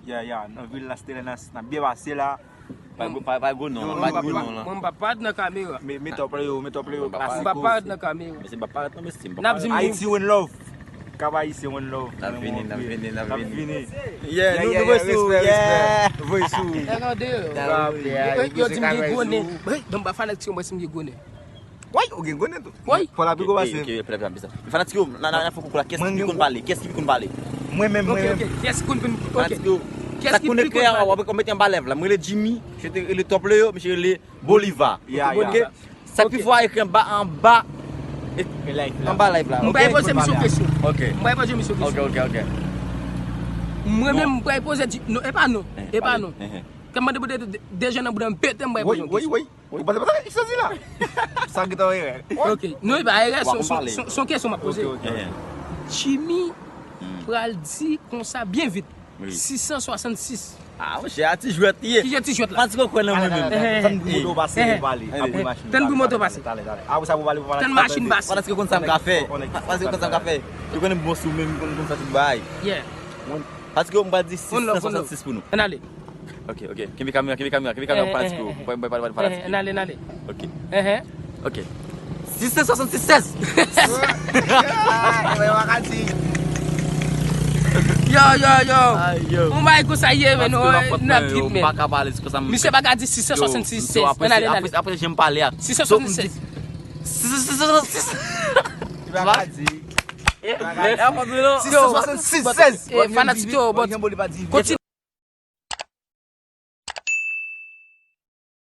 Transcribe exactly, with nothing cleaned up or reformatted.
Ya, ya, nan vil Las Terrenas, n ap byen pase la. Pa gwo, pa, pa gwo non, pa gwo non la. Mwen m pa parèt nan kamera. Me, me top la yo, me top la yo, klasiko. M pa parèt nan kamera. Mesye, m pa parèt non, mesye, m pa parèt. N ap di m Haiti one love. Cap Haïtien one love. N ap vini, n ap vini, n ap vini. Yeah, nou, nou voye sou, yeah, voye sou. Yo di m gen gwo nen. Bon, m pa fanatik yo, mwen si m gen gwo nen. Woy, ou gen gwo nen tou. Woy. Fò la pi gwo pase. Fanatik yo, nan, nan, nan, fò koukou la, kiyès ki pi konn pale? Kiyès ki pi konn pale? Mwen menm, mwen menm. Ok, ok, kiyès ki konn, ok. Fanatik yo, sa ki konn ekri a, w ap mete anba live la. Mwen rele Jimmy, misye te rele Top Leo, misye rele Bolivar. Ya, ya. Ok? Sa ki fò a ekri anba, anba, anba live la. M pral poze misye yon kesyon. Ok. M pral poze misye yon kesyon. Ok, ok, ok. Mwen menm, m pral poze di, non, e pa non. E pa non. Kè m mande pou de, de, de jèn nan bouda m pete, m pral poze yon kesyon. Woy, woy, woy. Ou pale pa sa, sa di la. Sa ki ta erè. Ok. Non, e pa erè, se, se, se, se yon kesyon m ap poze. Ok, ok, ok. Jimmy pral di konsa byen vit. Sis san swasannsis. Ah, monchè, a ti jwèt li ye. Ki jan ti jwèt la? Fanatik yo kwè nan mwen menm. Tann pou moto pase, nou pale. Apre machin. Tann pou moto pase. Talè, talè. Apre sa, pou pale pou fanatik. Tann machin pase. Fanatik yo konn sa m ka fè. Fanatik yo konn sa m ka fè. Yo konnen m bon sou men, m konn, konn fè tout bagay. Yeah. Fanatik yo, m pral di sis san swasannsis pou nou. Ann ale. Ok, ok. Kenbe kamera, kenbe kamera, kenbe kamera, fanatik yo. Mwen, mwen, mwen, fanatik yo. Ann ale, ann ale. Ok. Ok. Sis san swasannsis sèz. Yo, yo, yo. Ay, yo. Ou bay konsa ye, men nou, n ap trip, men. Misye pa ka di sis san swasannsis sèz. Ann ale, ann ale. Apre, apre, jan m pale a. Sis san swasannsis sèz. Sis san swasannsis sèz. Li pa ka di. Sis san swasannsis sèz. Fanatik yo, bon. Kontinye.